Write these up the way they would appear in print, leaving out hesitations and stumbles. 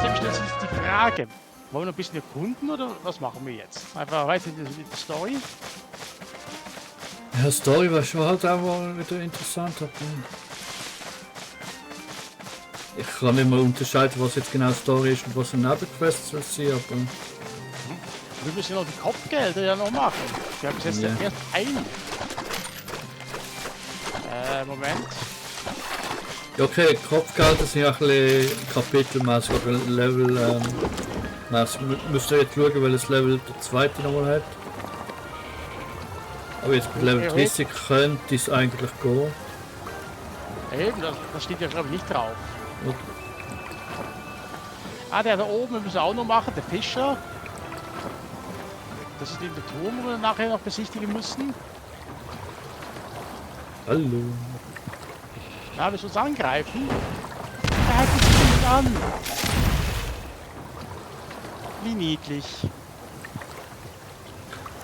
Deswegen stellt sich jetzt die Frage, wollen wir noch ein bisschen erkunden oder was machen wir jetzt? Einfach weiter in die Story? Ja, Story war schon halt auch wieder interessant. Ich kann nicht mal unterscheiden, was jetzt genau Story ist und was ein Nebenquest soll sein, aber... Wir müssen ja noch die Kopfgelder ja noch machen. Wir haben bis jetzt erst einen. Moment. Ja, okay, Kopfgelder sind ja ein bisschen kapitelmäßig oder Level. Müsst ihr jetzt schauen, welches Level der zweite nochmal hat. Aber jetzt bei Level 30 könnte es eigentlich gehen. Eben, das steht ja glaube ich nicht drauf. Okay. Ah, der da oben, wir müssen auch noch machen, der Fischer. Das ist in der Turm, wo wir nachher noch besichtigen müssen. Hallo. Na, willst du uns angreifen? Er hat uns nicht an. Wie niedlich.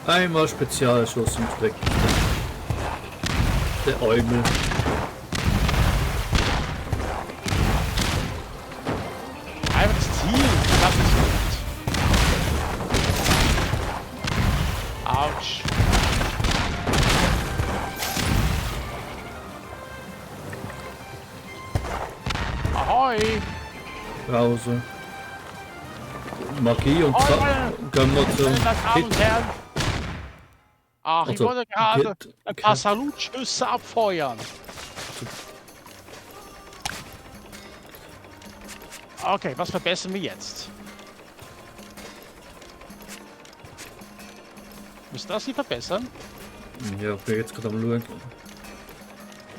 Einmal Spezialschuss und weg. Der Eumel. Einfach das Ziel, das ist gut. Autsch. Ahoi! Pause. Magie und gehen wir zum Meine Damen und Herren. Ach, ich Also, wollte gerade geht- ein paar Salutschüsse abfeuern. Okay, was verbessern wir jetzt? Muss das hier verbessern? Ja, ich bin jetzt gerade am schauen.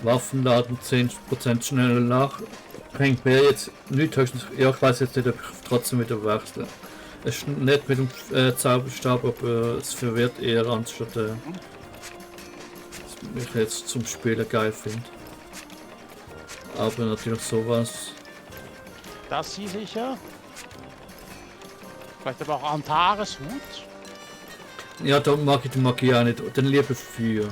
Waffen laden 10% schneller nach. Bringt mir jetzt nicht höchstens. Ja, ich weiß jetzt nicht, ob ich trotzdem wieder wechsle. Es ist nicht mit dem Zauberstab, aber es verwirrt eher anstatt was ich jetzt zum Spielen geil finde. Aber natürlich sowas. Das hier sicher. Vielleicht aber auch Antares Hut. Ja, da mag ich die Magie auch nicht. Dann lieber Feuer.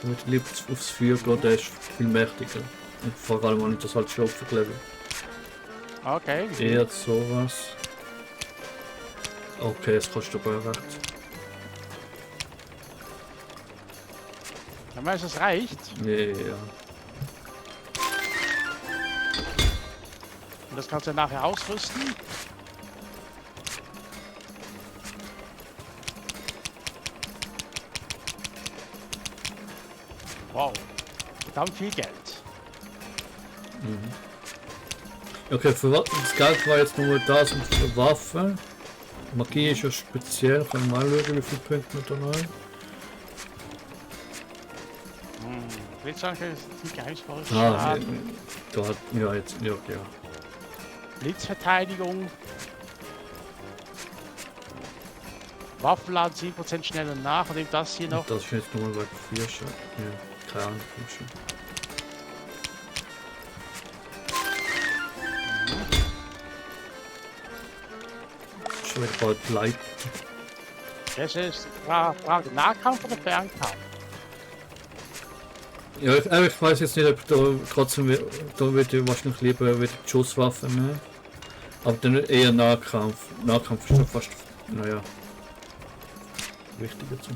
Wenn ich lieber aufs Feuer gehe, der ist viel mächtiger. Und vor allem, wenn ich das halt schon auf Level. Okay. Eher sowas. Okay, es kostet aber recht. Dann meinst du, es reicht? Ja. Und das kannst du nachher ausrüsten. Wow. Verdammt viel Geld. Okay, für das Geld war jetzt nur das und für Waffen. Magie ist ja speziell, kann ich mal schauen, wie viele Punkte wir da haben. Willst du sagen, das ist nicht geheimnisvoll? Ah, da hat, ja, jetzt, ja. Blitzverteidigung. Waffenladen 10% schneller nach und eben das hier noch. Das ist jetzt nur bei 4 schon. Ja, keine Ahnung, schon. Schon wieder bald Leid. Das ist Frage Nahkampf oder Fernkampf? Ja, ich weiß jetzt nicht, ob da trotzdem, da würde ich wahrscheinlich lieber wieder die Schusswaffe nehmen. Aber dann eher Nahkampf. Nahkampf ist doch fast, naja, wichtiger zum.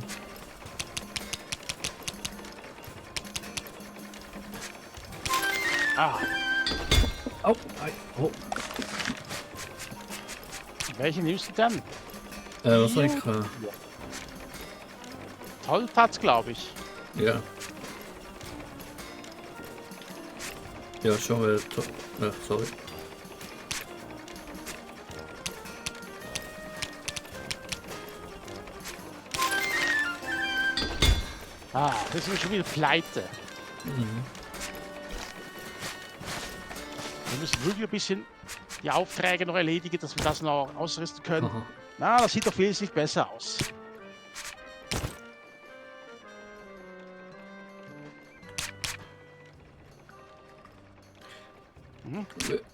Ah, Oh, oh. welche nimmst du denn? Was soll ich? Tollplatz, glaube ich. Ja. Ja, schon mal. Ja, sorry. Ah, das ist schon wieder pleite. Wir müssen wirklich ein bisschen die Aufträge noch erledigen, dass wir das noch ausrüsten können. Aha. Na, das sieht doch wesentlich besser aus.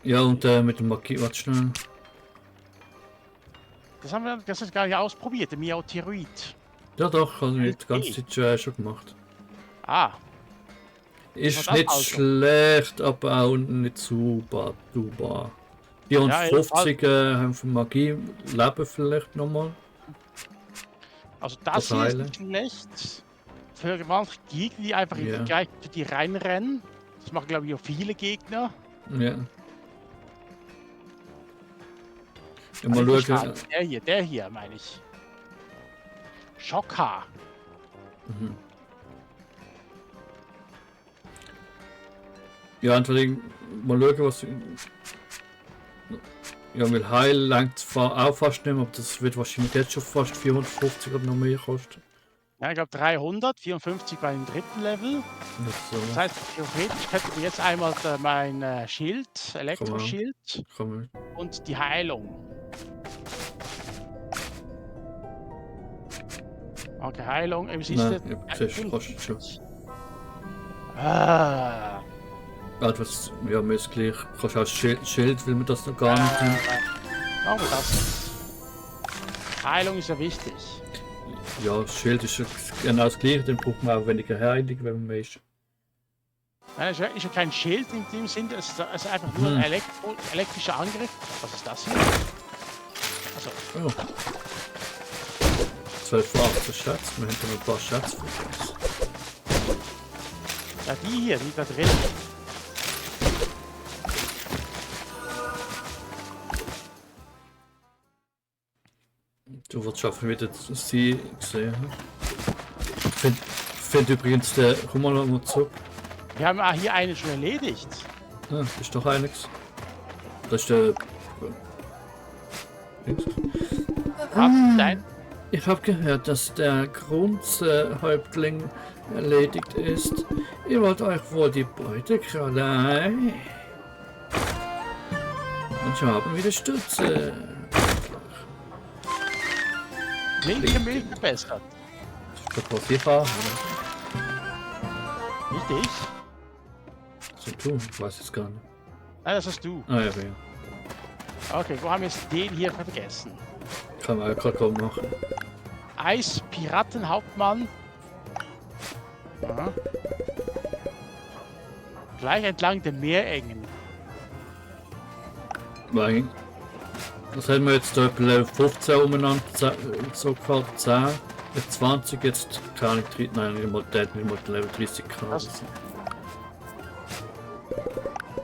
Ja, und mit dem Magie, warte schnell. Das haben wir gestern gar nicht ausprobiert, der Miauthyroid. Ja doch, habe ich die ganze Zeit schon gemacht. Ah, Ist das nicht also? schlecht, aber auch nicht super dubar. 54 haben für Magie Leben vielleicht nochmal. Also das Das hier ist Heilen. nicht schlecht. Für manche Gegner, die einfach Ja. gleich durch die reinrennen. Das machen, glaube ich, auch viele Gegner. Ja. Ja, Also mal nicht schauen. der hier, meine ich. Schocker. Mhm. Ja, entweder mal schauen, was. Ja, weil Heil langt auch fast nicht mehr, aber das wird wahrscheinlich jetzt schon fast 450 oder noch mehr kosten. Ja, ich glaube 300, 54 bei dem dritten Level. Das Das so. heißt, theoretisch könnte ich jetzt einmal mein Schild, Elektroschild Kann man. und die Heilung. Okay, Heilung. Wie siehst Nein, du? ja, siehst, kostet schon. Ah. Etwas, ja, mir ist gleich. Kannst auch Schild, weil wir das noch gar nicht haben. Machen wir das. Heilung ist ja wichtig. Ja, das Schild ist ja genau das gleiche, dann braucht man auch weniger Heilung, wenn man mehr ist. Nein, es ist ja kein Schild in dem Sinne, es ist einfach nur ein elektrischer Angriff. Was ist das hier? Also, Oh. 12 von 18 Schätze, wir haben da noch ein paar Schätze für uns. ja, die hier, die da drin. Du wirst schaffen, wieder sie gesehen. Ich finde übrigens der. Komm mal noch zurück. Wir haben auch hier eine schon erledigt. Ah, das ist doch einiges. Das ist der. Nein, Ich habe gehört, dass der Grundhäuptling erledigt ist. Ihr wollt euch wohl die Beutekrallerei. Und haben wieder Stütze. linke Milch verbessert. Das ist was ich habe. Nicht ich. So du, ich weiß jetzt gar nicht. Nein, das hast du. Ah ja, ja. Okay, wo haben wir jetzt den hier vergessen? Kann man ja gerade machen. Eispiratenhauptmann. Aha. Gleich entlang der Meerengen. Weil, das haben wir jetzt da bei Level 15 umeinander, so gehabt, 10, jetzt 20, jetzt kann ich 3, nein, nicht mal Level 30 gehabt.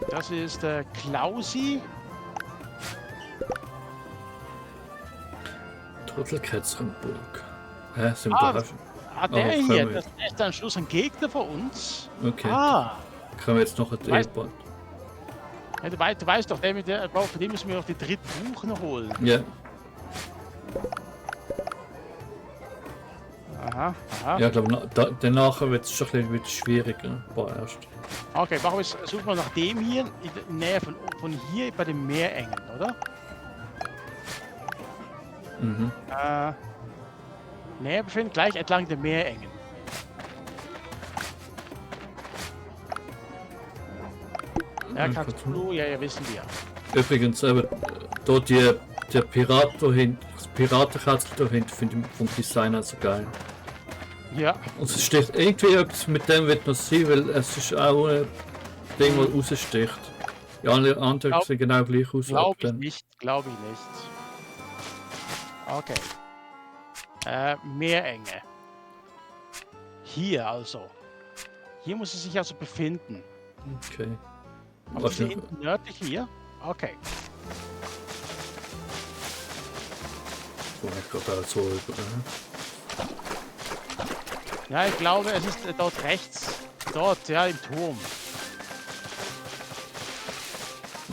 Das ist der Klausi. Trottelkätzchenburg. Hä, sind wir Ah, da? Ah, der Oh, hier, können wir- das ist am Schluss ein Gegner von uns. Okay, Ah, können wir jetzt noch ein Weißt- E-Bot? ja, du weißt doch, von dem müssen wir noch die dritten Buchen holen. Ja, Aha, aha. ja, ich glaube, danach wird es schon ein bisschen schwieriger. Boah, erst. Okay, machen wir suchen wir nach dem hier, in der Nähe von hier bei den Meerengen, oder? Mhm. Näher befinden, gleich entlang der Meerengen. Ja, Cthulhu, ja, wissen wir. Übrigens, dort der Pirat da hinten, das Piratenkatzel da hinten, finde ich vom Design also geil. Ja, Und es steht irgendwie etwas mit dem wird noch sein, weil es ist auch ein Ding, das raussticht. Die alle anderen sehen genau gleich aus. glaube ich dann- nicht, glaube ich nicht. Okay. Meerenge. Hier also. Hier muss es sich also befinden. Okay. Aber Was diese nördlich hier? Okay. ich gerade so über. Ja, ich glaube, es ist dort rechts. Dort, ja, im Turm.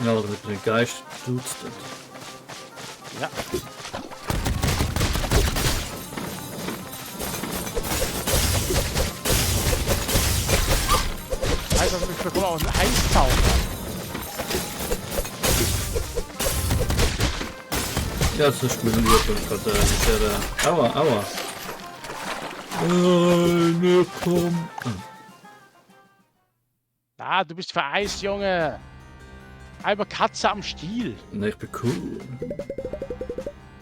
Ja, oder mit dem Geist tut's das. Ja. Heißt also, ich bekomme auch einen Eiszauber. Ja, das ist mir lieb und gerade mit der. Aua. Ne, komm. Ah, du bist vereist, Junge. Einmal Katze am Stiel. Ne, ich bin cool.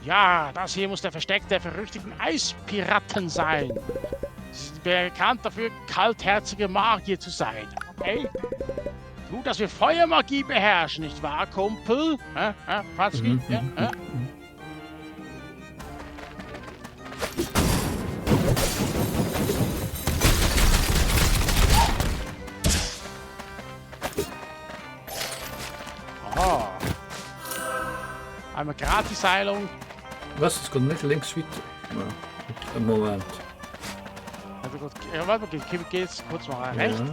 Ja, das hier muss der Versteck der verrückten Eispiraten sein. Sie sind bekannt dafür, kaltherzige Magier zu sein. Okay? Gut, dass wir Feuermagie beherrschen, nicht wahr, Kumpel? Fatzki? Ja, Aha. Einmal Gratis-Heilung. Was? Es kommt nicht links weiter. Ja, Moment. Also gut, ja, warte mal, ich gehe jetzt kurz mal rechts. Ja.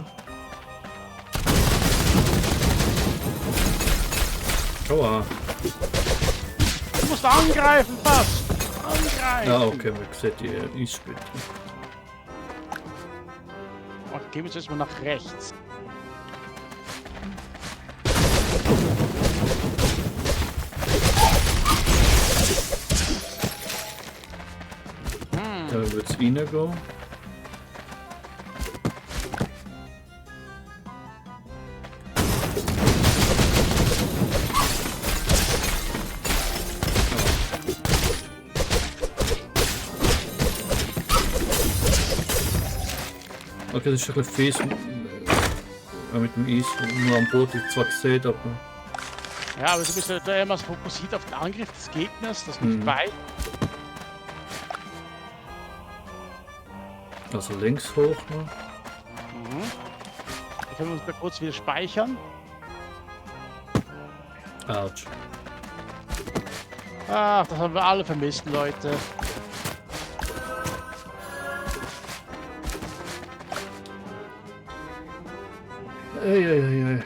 Schau. Du musst angreifen, fast! Angreifen! Ja, okay, man sieht die Eissplitter. Okay, gehen wir jetzt erstmal nach rechts. Da wird es reingehen. Okay, das ist ein bisschen fies mit dem Eis, nur am Boden zwar gesehen, aber Ja, aber du bist ja da immer fokussiert auf den Angriff des Gegners, das nicht bei. also links hoch noch. Da können wir uns da kurz wieder speichern. Autsch. Ach, das haben wir alle vermisst, Leute. Ei.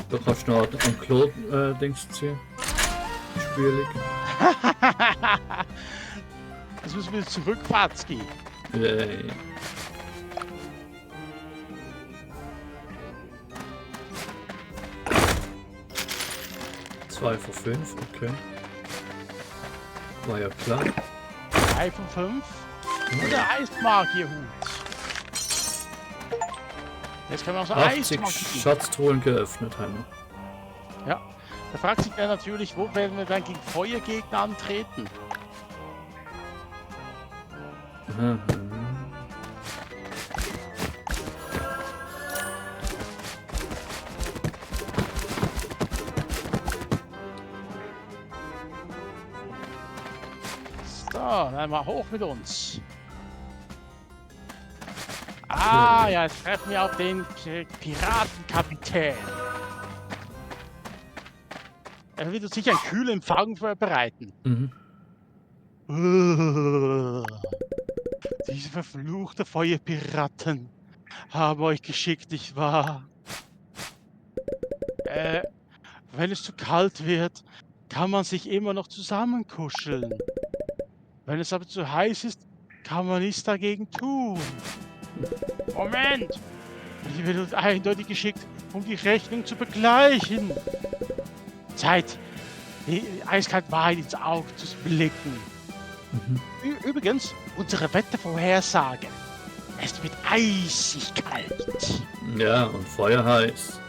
Da kannst du noch ein Klo-Dings ziehen. Spülig. Das müssen wir wieder zurück, Fatzki. Yay. Zwei von 5, okay. War ja klar. 3 von 5. Und der Eismagierhut. Jetzt können wir auch so 80 Eismagie. Schatztruhen geöffnet haben. Ja. Da fragt sich dann natürlich, wo werden wir dann gegen Feuergegner antreten? Mhm. So, dann mal hoch mit uns. Ah, ja, jetzt treffen wir auf den Piratenkapitän. Er wird uns sicher einen kühlen Empfang bereiten. Mhm. Diese verfluchten Feuerpiraten haben euch geschickt, nicht wahr? Wenn es zu kalt wird, kann man sich immer noch zusammenkuscheln. Wenn es aber zu heiß ist, kann man nichts dagegen tun. Moment! Die wird uns eindeutig geschickt, um die Rechnung zu begleichen. Zeit, die eiskalt Wahrheit ins Auge zu blicken. Übrigens, unsere Wettervorhersage. Es wird eisig kalt. Ja, und Feuer heiß.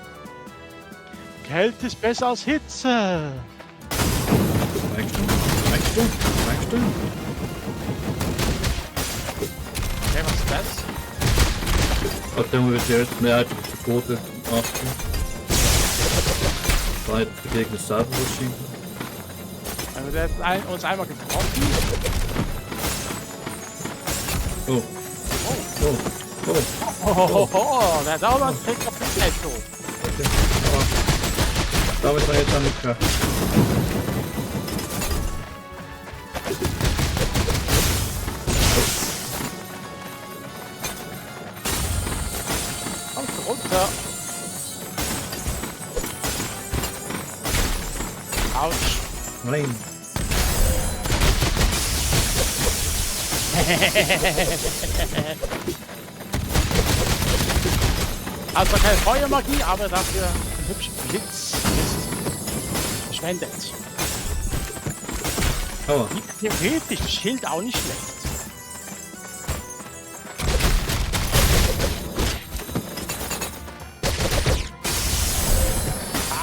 Kälte ist besser als Hitze. Merkst du? Okay, was ist das? Nachdem wir jetzt mehrheitlich verboten achten. Weil der Gegner selber verschieden. Also der hat uns einmal getroffen. Oh. Der hat auch noch einen Trick auf den Netto. Okay. Aber damit war jetzt damit klar. Kommst runter. Autsch. Nein. Also keine Feuermagie, aber dafür einen hübschen Blitz verschwendet. Aua. Theoretisch das Schild auch nicht schlecht.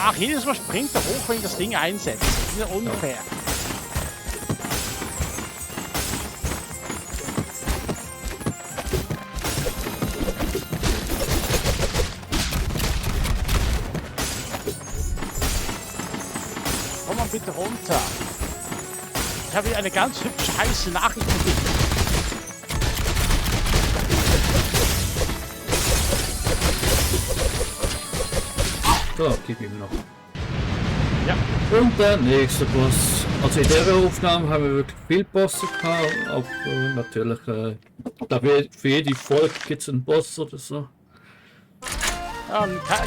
Ach, jedes Mal springt er hoch, wenn ich das Ding einsetze. Das ist ja unfair. bitte runter. Ich habe hier eine ganz hübsche, heiße Nachricht für dich. So, gib ihm noch. Ja. Und der nächste Boss. Also in dieser Aufnahme haben wir wirklich viele Bosse gehabt, aber natürlich, für jede Folge gibt es einen Boss oder so.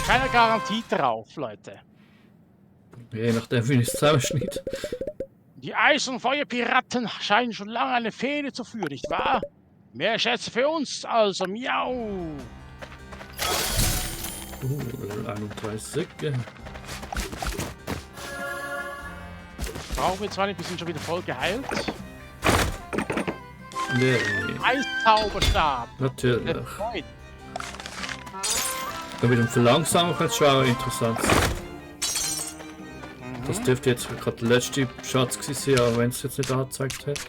Keine Garantie drauf, Leute. Je nachdem, wie ich es zusammenschneide. Die Eis- und Feuerpiraten scheinen schon lange eine Fehde zu führen, nicht wahr? Mehr Schätze für uns, also miau. Level 31. Brauchen wir zwar nicht, wir sind schon wieder voll geheilt. Nee, Eiszauberstab. natürlich. Freund. Ja, mit dem Verlangsamungsschauer interessant. Das dürfte jetzt gerade der letzte Schatz gewesen sein, wenn es jetzt nicht angezeigt hat.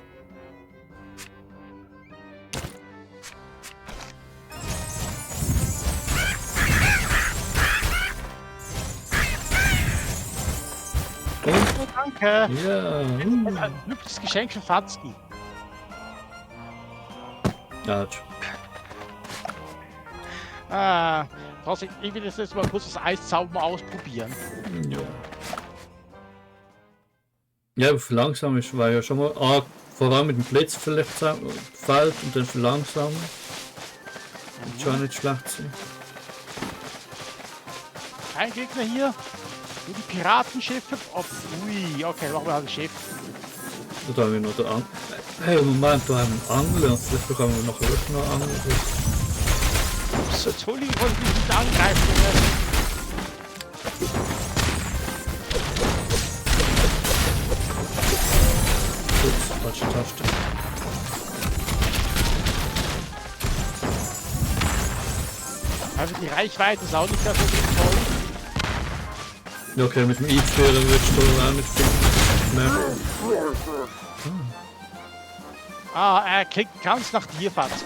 Oh, danke. Ja. Ein hübsches Geschenk für Fatzki. Ja, Trotzdem, ich will jetzt mal kurz das Eiszaubern ausprobieren. ja. Ja, aber verlangsamen war ja schon mal. Vor allem mit dem Blitz vielleicht fällt und dann verlangsamen. Wird schon nicht schlecht sein. Kein Gegner hier. Nur die Piratenschiffe. Oh, ui, okay, machen wir halt ein Schiff. Da haben wir noch den Angler. Hey, Moment, da haben wir einen Angler. Vielleicht bekommen wir nachher wirklich noch Angler. Ups, Entschuldigung, ich wollte dich nicht angreifen. Ups, falsche Taste. Also die Reichweite ist auch nicht so toll. Ja, okay, mit dem Einfrieren wird es auch nicht viel mehr. Er klingt ganz nach dir, Fatz.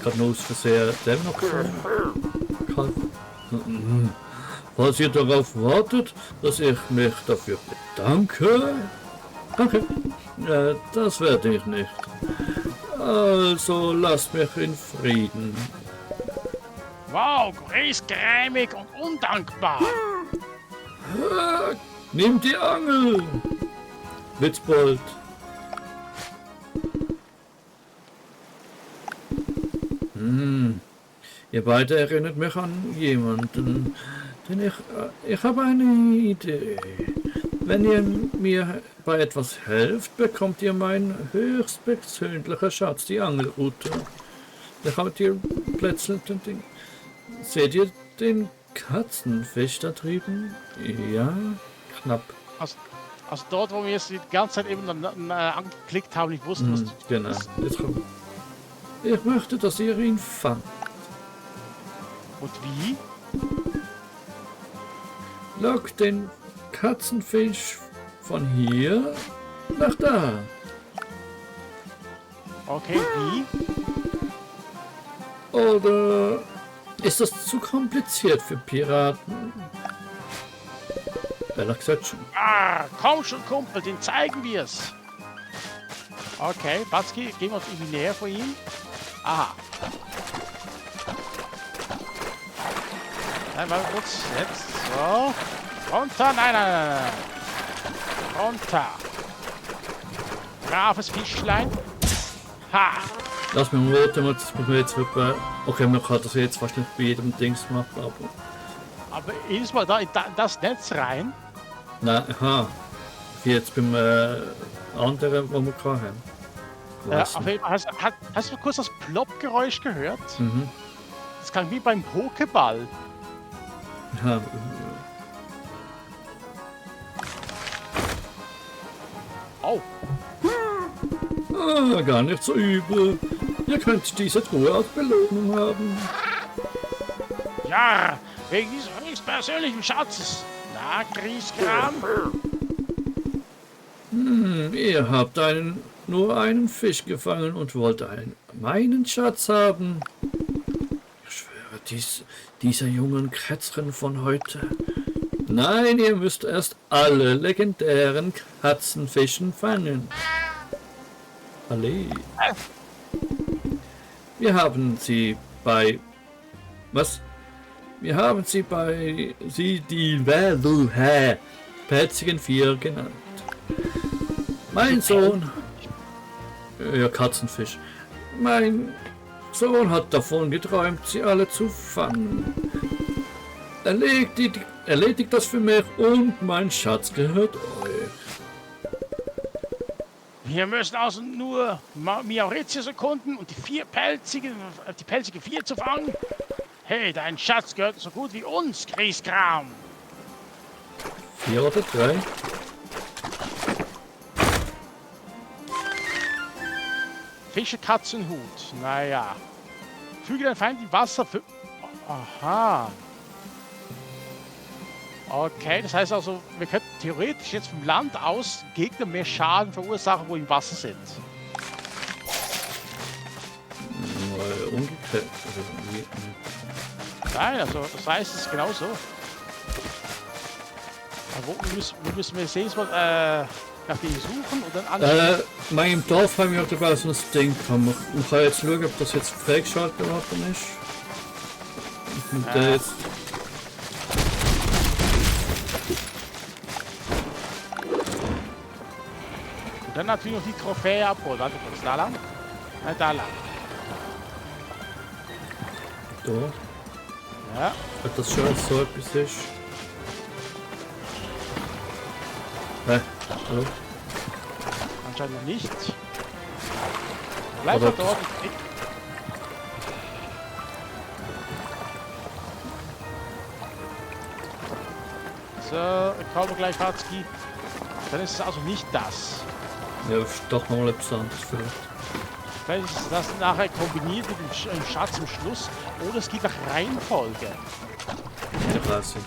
Gerade nur aus Versehen dem noch gefallen. Falls ihr darauf wartet, dass ich mich dafür bedanke. Danke. Das werde ich nicht. Also lasst mich in Frieden. Wow, griesgrämig und undankbar. Nimm die Angel! Witzbold. Ihr beide erinnert mich an jemanden, denn ich habe eine Idee. Wenn ihr mir bei etwas helft, bekommt ihr meinen höchstpersönlichen Schatz, die Angelrute. Da habt ihr plötzlich ein Ding. Seht ihr den Katzenfisch da drüben? Ja, knapp. Also dort, wo wir es die ganze Zeit eben angeklickt haben, ich wusste, was Genau. Jetzt kommt. Ich möchte, dass ihr ihn fangt. Und wie? Lockt den Katzenfisch von hier nach da. Okay, wie? Oder ist das zu kompliziert für Piraten? Ehrlich gesagt schon. Komm schon, Kumpel, den zeigen wir's. Okay, Batzki, gehen wir uns irgendwie näher vor ihm. Aha. Nein, warte kurz. Jetzt so. Runter. Nein. Runter. Braves Fischlein. Ha. Lass mich mal warten, das muss man jetzt wirklich. Okay, man kann das jetzt fast nicht bei jedem Dings machen, Aber jedes Mal da in das Netz rein. Nein, aha. Wie jetzt beim anderen, wo wir haben. Auf jeden Fall, hast du kurz das Plopp-Geräusch gehört? Mhm. Das klang wie beim Pokéball. Ja. Oh. Gar nicht so übel. Ihr könnt diese Truhe als Belohnung haben. Ja, wegen dieses höchstpersönlichen Schatzes. Na, Griesgram. Ihr habt nur einen Fisch gefangen und wollt meinen Schatz haben. Ich schwöre, Dieser jungen Kätzchen von heute. Nein, ihr müsst erst alle legendären Katzenfischen fangen. Alle. Wir haben sie bei... Was? Wir haben sie bei... die pelzigen Vier genannt. Mein Sohn... Ja, Katzenfisch. Mein Sohn hat davon geträumt, sie alle zu fangen. Erledigt das für mich und mein Schatz gehört euch. Wir müssen also nur Mauritius erkunden und die pelzige Vier zu fangen. Hey, dein Schatz gehört so gut wie uns, Grieskram. 4 oder 3? Fische, Katzenhut. Naja. Füge deinen Feind im Wasser für... Aha. Okay, das heißt also, wir könnten theoretisch jetzt vom Land aus Gegner mehr Schaden verursachen, wo im Wasser sind. Umgekehrt. Nein, also das heißt, es ist genau so. Wo müssen wir sehen, nach denen suchen und dann anschauen? Meinem Dorf haben wir auch dabei so ein Ding gekommen. Ich kann jetzt schauen, ob das jetzt freigeschaltet worden ist. Und jetzt... Und dann natürlich noch die Trophäe abholen. Warte kurz, da lang? Nein, da lang. Da. Ja. Ob das schon so etwas ist? Hä? Hallo? Anscheinend noch nicht. Bleib Aber doch dort. So, ich komme gleich, Fatzki. Dann ist es also nicht das. Ja, ist doch noch mal etwas anderes vielleicht. Vielleicht ist das nachher kombiniert mit dem Schatz am Schluss. Oder es geht nach Reihenfolge. Ja, weiß ich.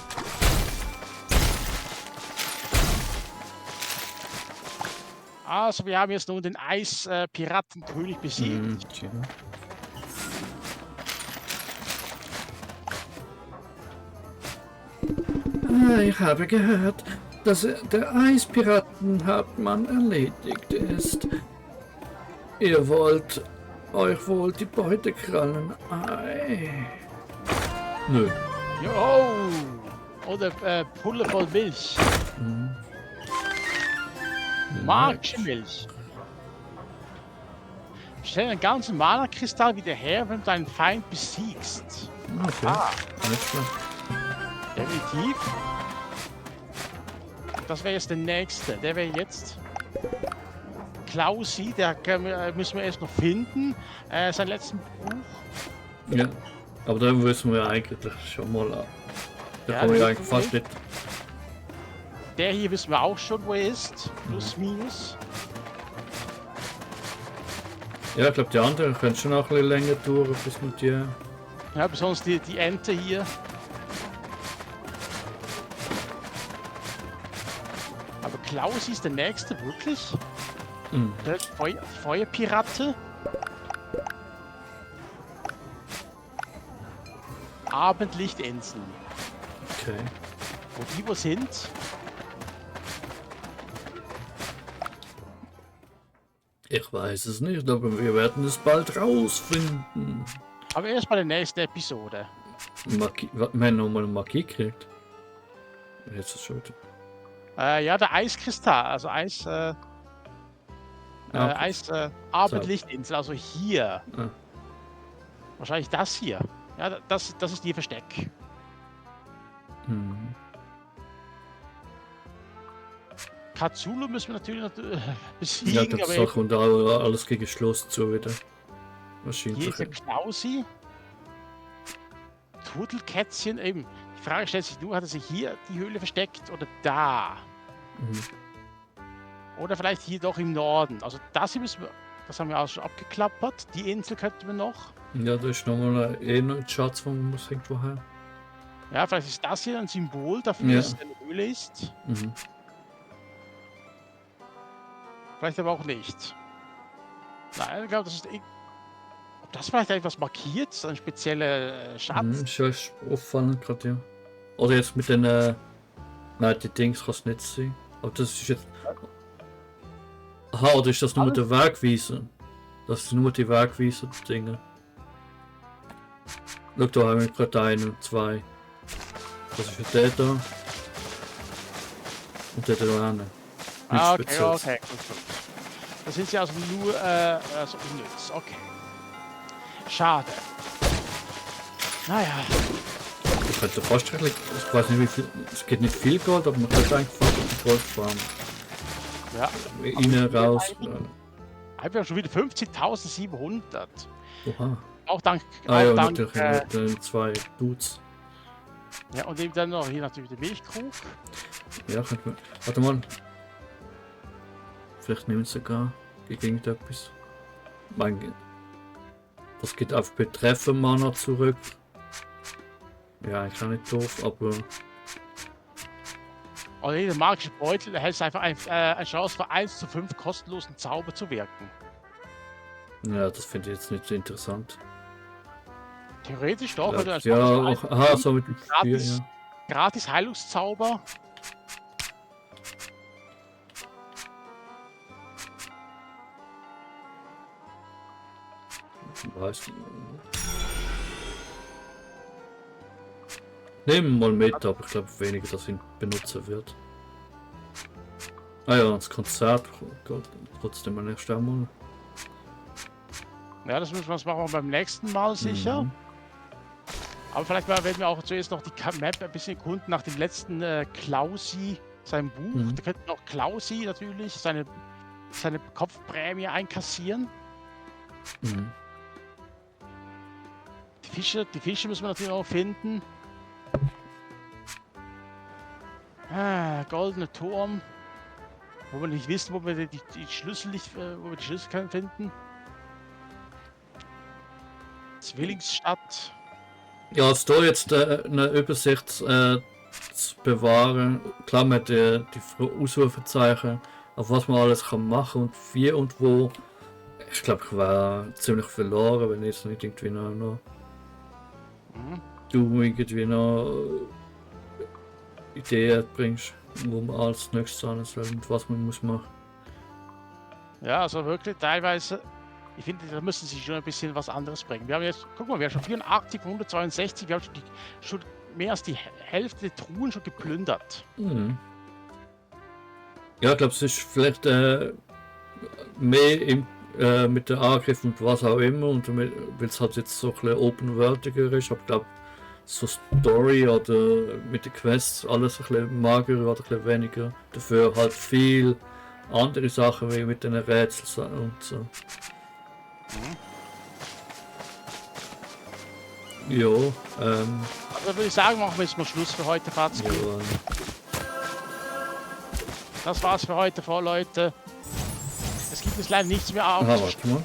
Also, wir haben jetzt nun den Eispiratenkönig besiegt. Okay. Ich habe gehört, dass der Eispiratenhauptmann erledigt ist. Ihr wollt euch wohl die Beute krallen. Ei. Nö. Jo! Oder Pulle voll Milch. Magische Milch. Stell einen ganzen Mana-Kristall wieder her, wenn du deinen Feind besiegst. Okay. Nicht schlecht. Definitiv. Das wäre jetzt der nächste. Der wäre jetzt Klausi. Der müssen wir erst noch finden. Sein letzten Buch. Ja. Aber dann wissen wir eigentlich schon mal ab. Da Ja, komme ich das eigentlich fast nicht. Der hier wissen wir auch schon, wo er ist. Plus, minus. Ja, ich glaube, die anderen können schon auch ein bisschen länger dauern, bis mit dir. Ja, besonders die Ente hier. Aber Klausi ist der nächste, wirklich? Mhm. Der Feuerpirate. Abendlichtinseln. Okay. Wo sind? Ich weiß es nicht, aber wir werden es bald rausfinden. Aber erst bei der nächsten Episode. Marquis, wir haben nochmal eine Marquis gekriegt. Jetzt ist es schon wieder. Ja, der Eiskristall, also Abendlichtinsel, also hier. Ah. Wahrscheinlich das hier. Ja, das ist ihr Versteck. Mhm. Cthulhu müssen wir natürlich noch Ja, besiegen, das aber Sache und alles gegen Schluss zu wieder. hier ist der Knausi. Turtelkätzchen eben. Die Frage stellt sich nur, hat er sich hier die Höhle versteckt oder da? Mhm. Oder vielleicht hier doch im Norden. Also das hier müssen wir, das haben wir auch schon abgeklappert. Die Insel könnten wir noch. Ja, da ist nochmal ein Schatz, wo man muss irgendwo her. Ja, vielleicht ist das hier ein Symbol dafür, Ja. dass es eine Höhle ist. Mhm. Vielleicht aber auch nicht. Nein, ich glaube, das ist... Ob das vielleicht etwas markiert, so ein spezieller Schatz? Ist ja auffallend gerade, ja. Oder jetzt mit den, nein, die Dings kann es nicht sein. Aber das ist jetzt... Aha, oder ist das nur der Wegweiser? Das ist nur die Wegweiser-Dinge. Schau, da haben wir gerade 1 und 2. Das ist ja der da. Und der da hinten. Ah, okay, okay, gut. Das sind sie also nur so unnütz, okay. Schade. Naja. Ich könnte fast eigentlich, ich weiß nicht wie viel, es geht nicht viel Gold, aber man könnte eigentlich fast die Gold farmen. Ja. Innen, raus. Einfach schon wieder 50.700. Oha. Auch dank, Ah ja, dank natürlich mit den 2 Dudes. ja, und eben dann noch hier natürlich der Milchkrug. Ja, könnte man. Warte mal. Vielleicht nehmen sie sogar gegen etwas. Mein, das geht auf Betreffen Mana zurück. Ja, eigentlich auch nicht doof, aber. Oder jeder magische Beutel erhält einfach eine Chance für 1:5 kostenlosen Zauber zu wirken. Ja, das finde ich jetzt nicht so interessant. Theoretisch doch, Ja, wenn du ein ja Chance auch, für aha, so mit dem 4, gratis, ja. gratis Heilungszauber. Weiß nicht. Nehmen wir mal mit, aber ich glaube weniger, dass ihn benutzen wird. Ah ja, das Konzert, trotzdem mal erst einmal. Ja, das müssen wir machen beim nächsten Mal sicher. Mhm. Aber vielleicht werden wir auch zuerst noch die Map ein bisschen erkunden nach dem letzten Klausi, seinem Buch. Mhm. Da könnten auch Klausi natürlich seine Kopfprämie einkassieren. Mhm. Die Fische müssen wir natürlich auch finden. Goldener Turm. Wo wir nicht wissen, wo wir die Schlüssel nicht, wo wir die Schlüssel können finden. Zwillingsstadt. Ja, als da jetzt eine Übersicht zu bewahren, klar mit die Ausrufezeichen, auf was man alles kann machen und wie und wo. Ich glaube, ich wäre ziemlich verloren, wenn jetzt nicht irgendwie noch du irgendwie noch Ideen bringst, wo man als nächstes an soll und was man muss machen. Ja, also wirklich teilweise. Ich finde, da müssen sie schon ein bisschen was anderes bringen. Wir haben jetzt, guck mal, wir haben schon 84 von 162, wir haben schon mehr als die Hälfte der Truhen schon geplündert. Mhm. Ja, ich glaube, es ist vielleicht mehr mit den Angriffen und was auch immer, und weil es halt jetzt so ein bisschen open-worldiger ist, aber ich glaube, so Story oder mit den Quests alles ein bisschen magerer oder ein bisschen weniger. Dafür halt viel andere Sachen wie mit den Rätseln und so. Ja, Also würde ich sagen, machen wir jetzt mal Schluss für heute, Fatzki. ja, Das war's für heute, Leute. Es gibt jetzt leider nichts mehr aha, auf. warte mal.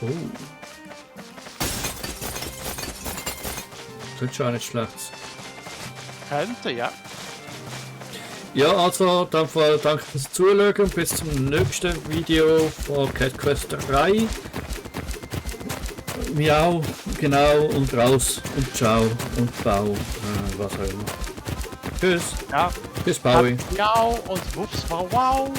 Oh. Das ist schon nicht schlecht. Könnte, ja. Ja, also dann danke fürs Zuschauen. Bis zum nächsten Video von Cat Quest 3. Miau, genau, und raus und ciao und bau, was auch immer. Tschüss. Ja. Bis Bowie. Miau und wups, wow, wow.